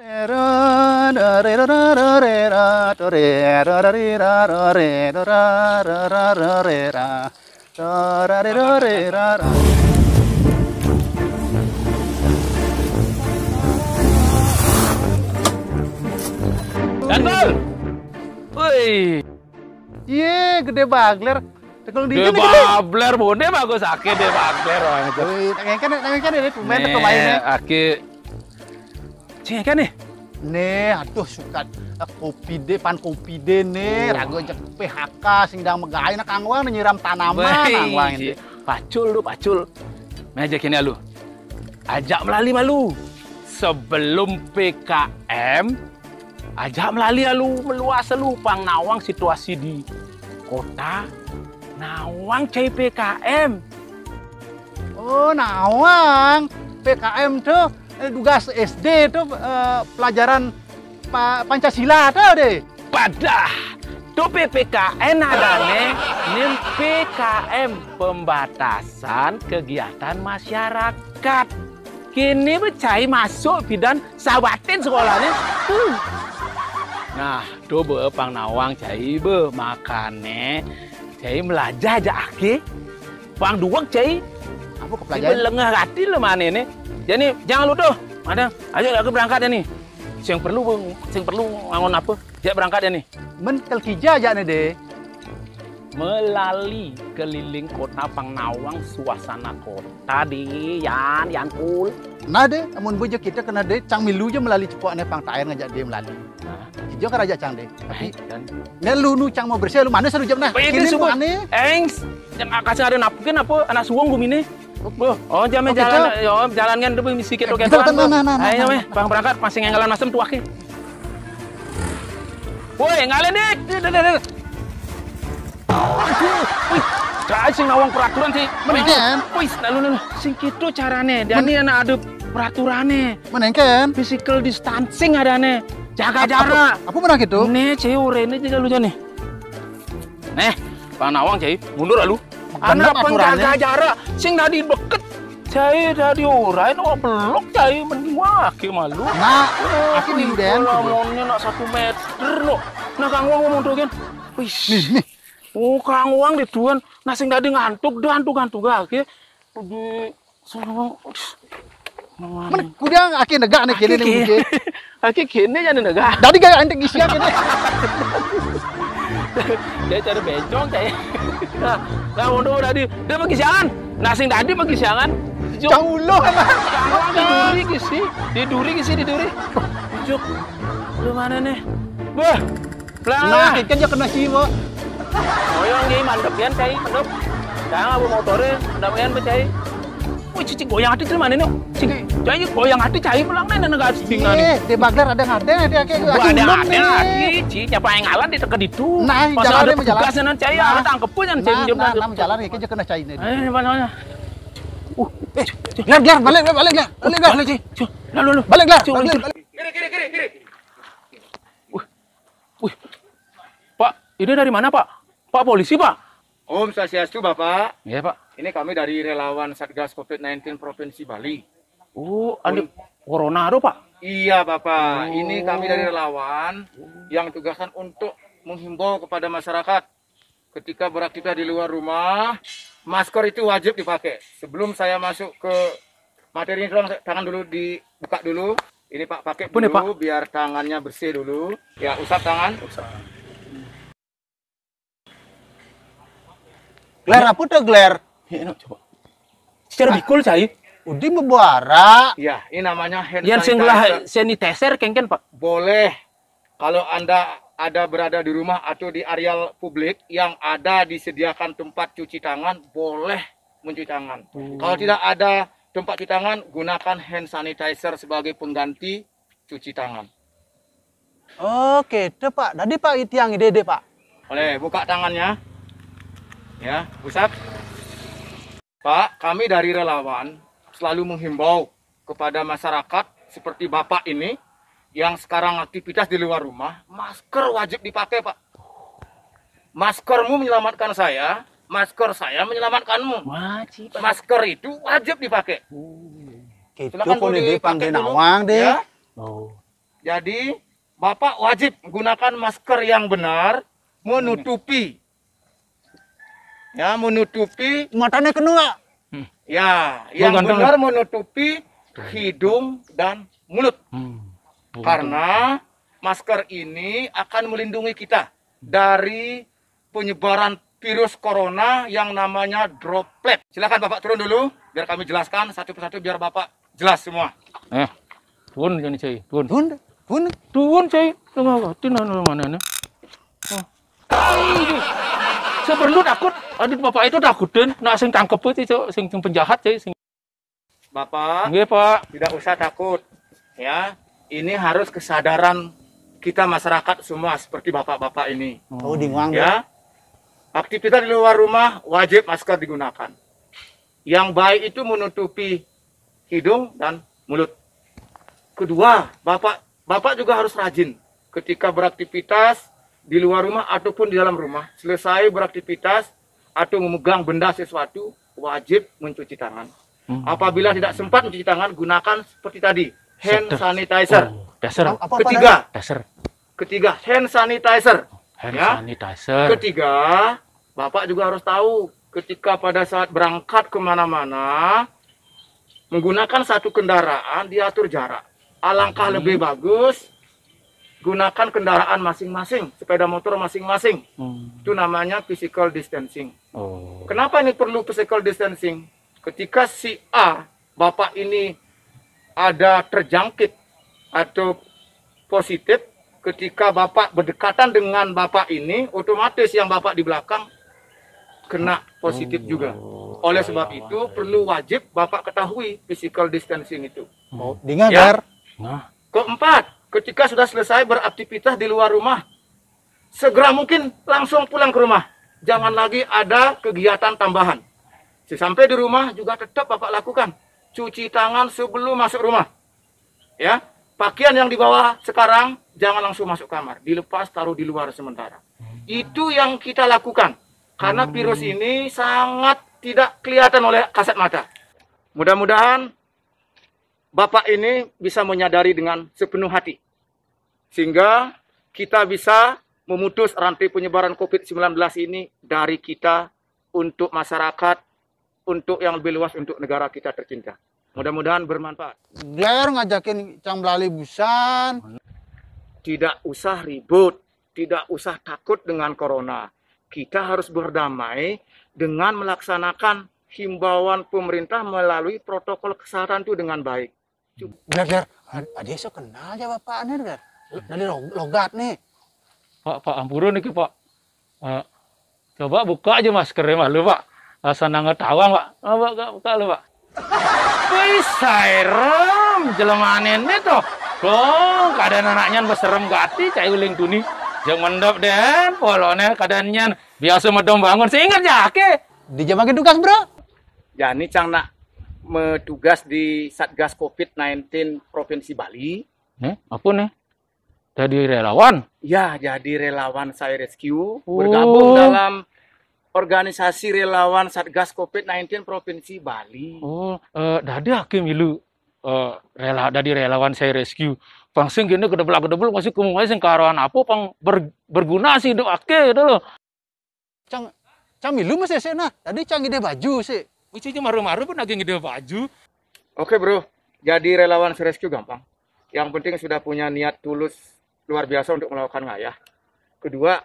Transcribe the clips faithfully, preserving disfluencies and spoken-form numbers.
Danbal! Woi. Iye, gedé bagler. Tekel dingin gedé. Babler, bonde bagus, ake gedé bagler, wah. Woi, tangan kan, tangan kan, ini pemain. Nih, pemainnya. Ake. Cing, kan nih? Nih, aduh, suka kopi deh, pan kopi deh nih. Oh. Ragu aja P H K, sing dang megai, nah, Kang Wang nyiram tanaman, Kang Wang ini. Pacul lu, pacul. Nah, aja kini lu. Ajak melali malu. Sebelum P K M, ajak melali alu, meluas alu, pang nawang situasi di kota, nawang cai P K M. Oh, nawang. P K M tuh, eh, tugas S D tuh, eh, pelajaran Pa-, Pancasila tuh deh. Padah, tuh P P K N adane, nin P K M, pembatasan kegiatan masyarakat. Kini becai masuk bidan sabatin sekolahnya. Huh. Nah, do be pang nawang cai be makane cai melajah aja ake. Pang duwek cai. Apa kepelajaran? Lengah hati le mane ne. Jadi jangan lu tuh. Ada, ayo aku berangkat ya nih. Sing perlu, sing perlu ngangon apa? Ya berangkat ya nih. Men kel kija aja nih deh. Melali keliling kota pang nawang suasana kota deh, Yan, Yan Kul. Nah deh, amun bojo kita kena deh, cang milu je melali cepok ane pang taen ngajak deh melali. Nah. Ijo karaja cang deh. Tapi ne lu nu cang mau bersih lu mana seru jam nah. Baik, kini subuh. Ane. Engs, yang kasih ada napukin apa anak suwung gumine. Oh, jam jalan, yo, jalan kan dulu misi kita. Ayo, meh, pang berangkat, masih ngenggalan masem tuake. Woi, ngalen dik. Deh, deh, deh, deh. Aduh, wih, cai sing nawang peraturan sih. Mendingan. Wih, lalu, lalu. Sing gitu carane. Dan ini anak adu peraturane. Mendingan. Physical distancing adane. Jaga jarak. Apa menang gitu? Nih, cewek ini juga lu nih. Nih, pang nawang cai, mundur lalu. Anak pang jaga jarak, sing dadi deket. Cai dadi ora, no belok cai mending wake malu. Nah, aku inden. Lamonnya nak satu meter lo. Nah, Kang Wang ngomong tuh kan. Wis. Nih, nih. Oh, Kang Wang di tuan. Nah, sing dadi ngantuk, dah ngantuk-ngantuk ake. Di Mana kuda ake negak nih kene nih mungkin. Ake kene ya negak. Dadi gaya antek gisi kene. Dia cari bencong kayak. Nah, nah, untuk tadi dia pakai siangan. Nah, sing tadi pakai siangan. Jauh loh. Di duri gisi, di duri gisi, di duri. Juk. Lu mana nih? Wah. Nah, ikan je kena siwa. Goyang ge mandep yan cai, mandep. Jangan abu motore, mandep yan becai. Wih, cici goyang ati tu mana ni? Cici, cai goyang ati cai pulang ni, nana gak sing ni. Eh, di baglar ada ngade, ada ke. Ada ngade lagi, ci, siapa yang ngalan di teke ditu. Nah, jalan ada petugas nana cai, ada tangkep pun nana cai. Nah, nah, jalan ke je kena cai ni. Eh, mana mana? Uh, eh, lar, lar, balik, balik, lar, balik, lar, balik, ci. Lalu, lalu. Balik, lar, balik, balik. Kiri, kiri, kiri, kiri. Wih, Pak, ini dari mana, Pak? Pak polisi, Pak? Om Swastiastu, Bapak. Iya, Pak. Ini kami dari relawan Satgas covid sembilan belas Provinsi Bali. Oh, ada corona tuh, Pak? Iya, Bapak. Oh. Ini kami dari relawan yang tugaskan untuk menghimbau kepada masyarakat ketika beraktivitas di luar rumah, masker itu wajib dipakai. Sebelum saya masuk ke materi ini, tolong tangan dulu dibuka dulu. Ini, Pak, pakai dulu biar tangannya bersih dulu. Ya, usap tangan. Usap. Gler apa tuh, gler? Ini coba. Secara bikul cai. Udi bebuara. Ya, ini namanya hand sanitizer. Yang sing lah sanitizer kengken, Pak. Boleh. Kalau Anda ada berada di rumah atau di area publik yang ada disediakan tempat cuci tangan, boleh mencuci tangan. Hmm. Kalau tidak ada tempat cuci tangan, gunakan hand sanitizer sebagai pengganti cuci tangan. Oke, itu, Pak. Tadi, Pak, itu yang ide-ide, Pak. Boleh, buka tangannya. Ya, usap. Pak, kami dari relawan selalu menghimbau kepada masyarakat seperti Bapak ini yang sekarang aktivitas di luar rumah, masker wajib dipakai, Pak. Maskermu menyelamatkan saya, masker saya menyelamatkanmu. Wajib. Masker itu wajib dipakai. Oh. Silakan, Budi, pakai dulu. Nawang deh. Ya. Oh. Jadi, Bapak wajib gunakan masker yang benar, menutupi. Ya, menutupi. Matanya kena, Pak? Ya, yang benar menutupi hidung dan mulut. Hmm. Karena masker ini akan melindungi kita dari penyebaran virus corona yang namanya droplet. Silakan Bapak turun dulu, biar kami jelaskan satu persatu, biar Bapak jelas semua. Eh, turun, jangan, Cai, turun. Turun, turun. Turun, Cai. Tengah, turun, mana, mana, mana? Oh. Ai, saya perlu takut. Aduh, Bapak itu takutin. Nak sing tangkep itu, Cok. Sing, sing penjahat, Cai. Sing Bapak, nggih, Pak, tidak usah takut. Ya, ini harus kesadaran kita masyarakat semua seperti Bapak-bapak ini. Oh, di Nguang, ya. Aktivitas di luar rumah wajib masker digunakan. Yang baik itu menutupi hidung dan mulut. Kedua, Bapak Bapak juga harus rajin ketika beraktivitas di luar rumah ataupun di dalam rumah. Selesai beraktivitas atau memegang benda sesuatu, wajib mencuci tangan. Hmm. Apabila tidak sempat mencuci tangan, gunakan seperti tadi, hand sanitizer. Oh, dasar. Apa, apa tadi? Ketiga, dasar. Ketiga, hand sanitizer. Hand sanitizer. Ketiga, Bapak juga harus tahu, ketika pada saat berangkat kemana-mana, menggunakan satu kendaraan, diatur jarak. Alangkah lebih bagus gunakan kendaraan masing-masing, sepeda motor masing-masing. Hmm. Itu namanya physical distancing. Oh. Kenapa ini perlu physical distancing? Ketika si A, Bapak ini ada terjangkit atau positif, ketika Bapak berdekatan dengan Bapak ini, otomatis yang Bapak di belakang kena positif juga. Oleh sebab itu, perlu wajib Bapak ketahui physical distancing itu. Oh, dengar, ya? Nah. Keempat, ketika sudah selesai beraktivitas di luar rumah, segera mungkin langsung pulang ke rumah. Jangan lagi ada kegiatan tambahan. Sesampai di rumah juga tetap Bapak lakukan cuci tangan sebelum masuk rumah. Ya, pakaian yang dibawa sekarang jangan langsung masuk kamar, dilepas, taruh di luar sementara. Itu yang kita lakukan karena virus ini sangat tidak kelihatan oleh kasat mata. Mudah-mudahan Bapak ini bisa menyadari dengan sepenuh hati, sehingga kita bisa memutus rantai penyebaran covid sembilan belas ini dari kita untuk masyarakat, untuk yang lebih luas, untuk negara kita tercinta. Mudah-mudahan bermanfaat. Gler ngajakin cang belali busan. Tidak usah ribut, tidak usah takut dengan corona. Kita harus berdamai dengan melaksanakan himbauan pemerintah melalui protokol kesehatan itu dengan baik. Gler, gler. Ade so kenal ja bapak nih, gler. Dari lo-, logat nih. Pak, Pak, ampura niki, Pak. Eh, coba buka aja maskernya malu, Pak. Asa nang tawang, Pak. Ah, buka, buka lu, Pak. Wih, serem, jelemané nih tuh. Dong, keadaan anaknya beserem gati, cai uling tuni. Yang mendep den, polone keadaan nyan. Biasa medom bangun, seingat ya, ke. Di jam tugas, Bro? Jani cang nak metugas di Satgas covid sembilan belas Provinsi Bali. Eh, apa nih? Jadi relawan? Ya, jadi relawan Saya Rescue, oh, bergabung dalam organisasi relawan Satgas covid sembilan belas Provinsi Bali. Oh, eh, dadi ake milu, eh, rela, dadi relawan Saya Rescue. Pang sing gini gedebel-gedebel masih kemu sing karuan apa pang ber-, berguna sih dok ake gitu loh. Cang, cang milu masih sih nah. Tadi cang ide baju sih. Uci aja maru-maru pun lagi ngide baju. Oke, Bro, jadi relawan Rescue gampang. Yang penting sudah punya niat tulus luar biasa untuk melakukan ngayah. Kedua,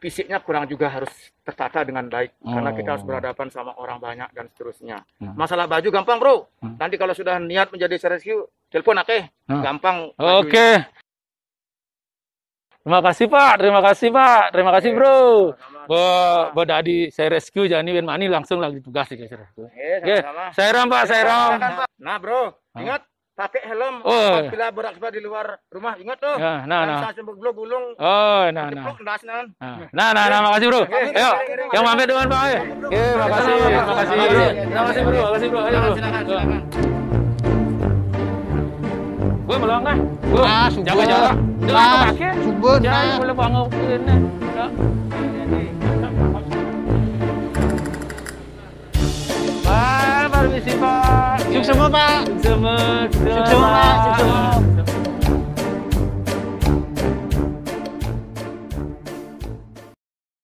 fisiknya kurang juga harus tertata dengan baik karena kita harus berhadapan sama orang banyak dan seterusnya. Nah. Masalah baju gampang, Bro. Hmm. Nanti kalau sudah niat menjadi Rescue, telepon ake. Nah. Gampang bajunya. Oke. Terima kasih, Pak. Terima kasih, Pak. Terima kasih, oke, Bro. Sama-sama. Bo, bo dadi Saya Rescue jani ben mani langsung lagi tugas di Saya Rescue. Oke, oke, sama-sama. Saya ram, Pak, saya ram. Silakan, Pak. Nah, Bro, hah? Ingat pakai helm, oh, apabila beraktivitas di luar rumah, ingat tuh. Ya, nah, nah. Sampai belum gulung. Oh, nah, nah. Keceplok, endas, nah. Nah, nah, nah, nah, makasih, Bro. Oke. Ayo, yang mampir duluan, Bang, ayo. Oke, makasih, makasih. Makasih, Bro, makasih, Bro. Ayo, Bro. Silakan, silakan. Gue meluang dah. Gue jaga jarak. Nah, subur. Nah, subur, nah. Boleh bangun ini. Ya. Pak, permisi, Pak. Suksema, Pak. Suksema, suksema, Pak. Suksema.